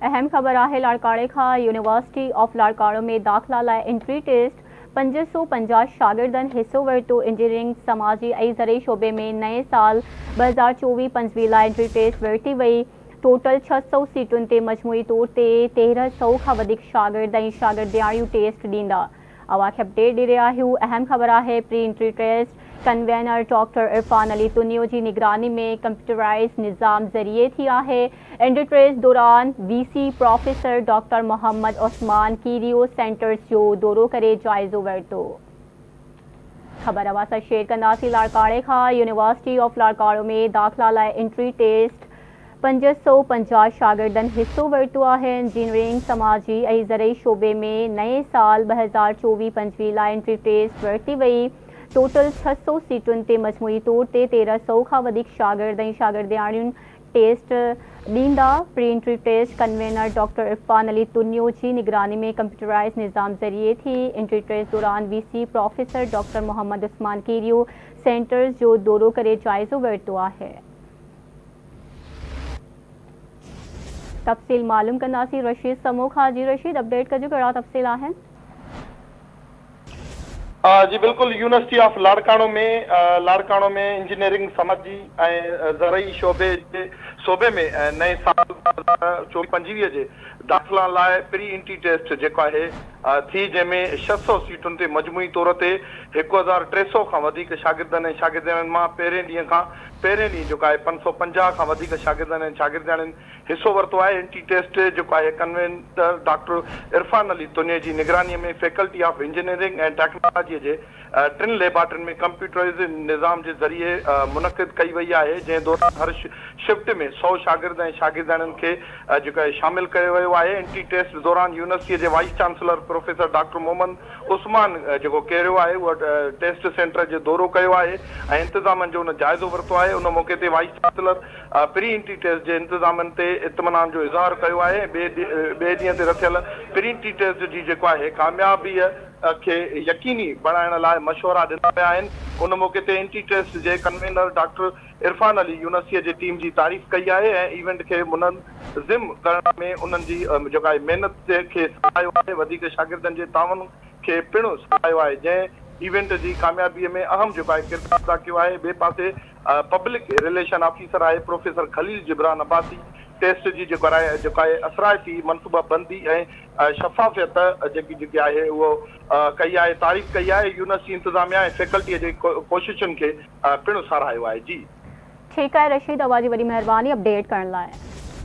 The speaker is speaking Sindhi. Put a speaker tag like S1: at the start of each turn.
S1: اهم خبر آهي لاڙڪاڻي کان يونيورسٽي آف لاڙڪاڻو ۾ داخلا لاء انٽري ٽيسٽ 550 شاگردن حصو ورتو انجنيئرنگ سماجي ۽ زرعي شعبي ۾ نئين سال 2024 25 لاء انٽري ٽيسٽ ورتي وئي ٽوٽل 600 سيٽن تي مجموعي طور تي 1300 کان وڌيڪ شاگرد ۽ شاگردياڻيون ٽيسٽ ڏيندا اوهان کي اپڊيٽ ڏئي رهيا آهيون اهم خبر آهي pre entry test convener doctor Irfan Ali Tunio جي نگراني ۾ ڪمپيوٽرائيز نظام ذريعي ٿي آهي انٽري ٽيسٽ دوران V C professor doctor Muhammad Usman Kerio centres جو دورو ڪري جائزو ورتو. خبر اوهان سان شيئر ڪنداسين لاڙڪاڻي کان يونيورسٽي آف لاڙڪاڻو ۾ داخلا لاء انٽري ٽيسٽ 550 شاگردن حصو ورتو آهي. انجنيئرنگ، سماجي ۽ زرعي شعبي ۾ نئين سال 2024 25 لاء انٽري ٽيسٽ ورتي وئي. ٽوٽل 600 سيٽن تي مجموعي طور تي 1300 کان وڌيڪ شاگرد ۽ شاگردياڻيون ٽيسٽ ڏيندا. Pre entry test convener doctor Irfan Ali Tunio جي نگراني ۾ ڪمپيوٽرائيز نظام ذريعي ٿي. انٽري ٽيسٽ دوران V C professor doctor Muhammad Usman Kerio centres جو دورو ڪري جائزو ورتو آهي. تفصيل معلوم ڪنداسين رشيد سمون کان جي رشيد اپڊيٽ ڪجو ڪهڙا تفصيل آهن.
S2: جي بلڪل university of Larkana ۾ Larkana ۾ engineering سماجي ۽ زرعي شعبي جي صوبي ۾ نئين سال 2024 25 جي داخلا لاء پري انٽري ٽيسٽ جيڪو آهي ٿي جنهن ۾ 600 سيٽن تي مجموعي طور تي 1300 کان وڌيڪ شاگردن ۽ شاگردياڻين مان پهرين ڏينهن کان پهرين ڏينهن جيڪو آهي 550 کان وڌيڪ شاگردن ۽ شاگردياڻين حصو ورتو آهي انٽي ٽيسٽ جيڪو آهي ڪنوينر ڊاڪٽر عرفان علي تنيي جي نگراني ۾ فيڪلٽي آف انجنيئرنگ ۽ ٽيڪنالاجي جي ٽن ليبارٽرين ۾ ڪمپيوٽرائيزڊ نظام جي ذريعي منعقد ڪئي وئي آهي، جنهن دوران هر شفٽ ۾ سئو شاگرد ۽ شاگردياڻين کي جيڪو آهي شامل ڪيو ويو آهي. انٽري ٽيسٽ دوران يونيورسٽيء جي vice chancellor professor doctor Muhammad Usman جيڪو ڪيريو آهي اهو ٽيسٽ سينٽر جو دورو ڪيو آهي ۽ انتظامن جو ان جائزو ورتو آهي. ان موقعي تي vice chancellor pre entry test جي انتظامن تي اطمينان جو اظهار ڪيو آهي ۽ ٻئي ڏينهن تي رٿيل پري انٽري ٽيسٽ جي جيڪو آهي ڪاميابيء کي يقيني بڻائڻ لاء مشورا ڏنا ويا آهن. ان موقعي تي انٽي ٽيسٽ جي ڪنوينر ڊاڪٽر عرفان علي يونيورسٽيء جي ٽيم جي تعريف ڪئي آهي ۽ ايونٽ کي منظم ڪرڻ ۾ انهن جي جيڪا آهي محنت کي ساراهيو آهي وڌيڪ شاگردن جي تعاون کي پڻ ساراهيو آهي جنهن ايونٽ جي ڪاميابي ۾ اهم جيڪو آهي ڪردار ادا ڪيو آهي ٻئي پاسي پبلڪ رليشن آفيسر آهي پروفيسر خليل جبران عباسي ٽيسٽ جي جيڪو آهي اثرائتي منصوبه بندي ۽ شفافيت جيڪي جيڪي آهي اهو ڪئي آهي تعريف ڪئي آهي يونيورسٽي انتظاميا ۽ فيڪلٽي جي ڪوششن کي پڻ ساراهيو آهي جي.
S1: ٺيڪ آهي رشيد اوهان جي وڏي مهرباني اپڊيٽ ڪرڻ لاء.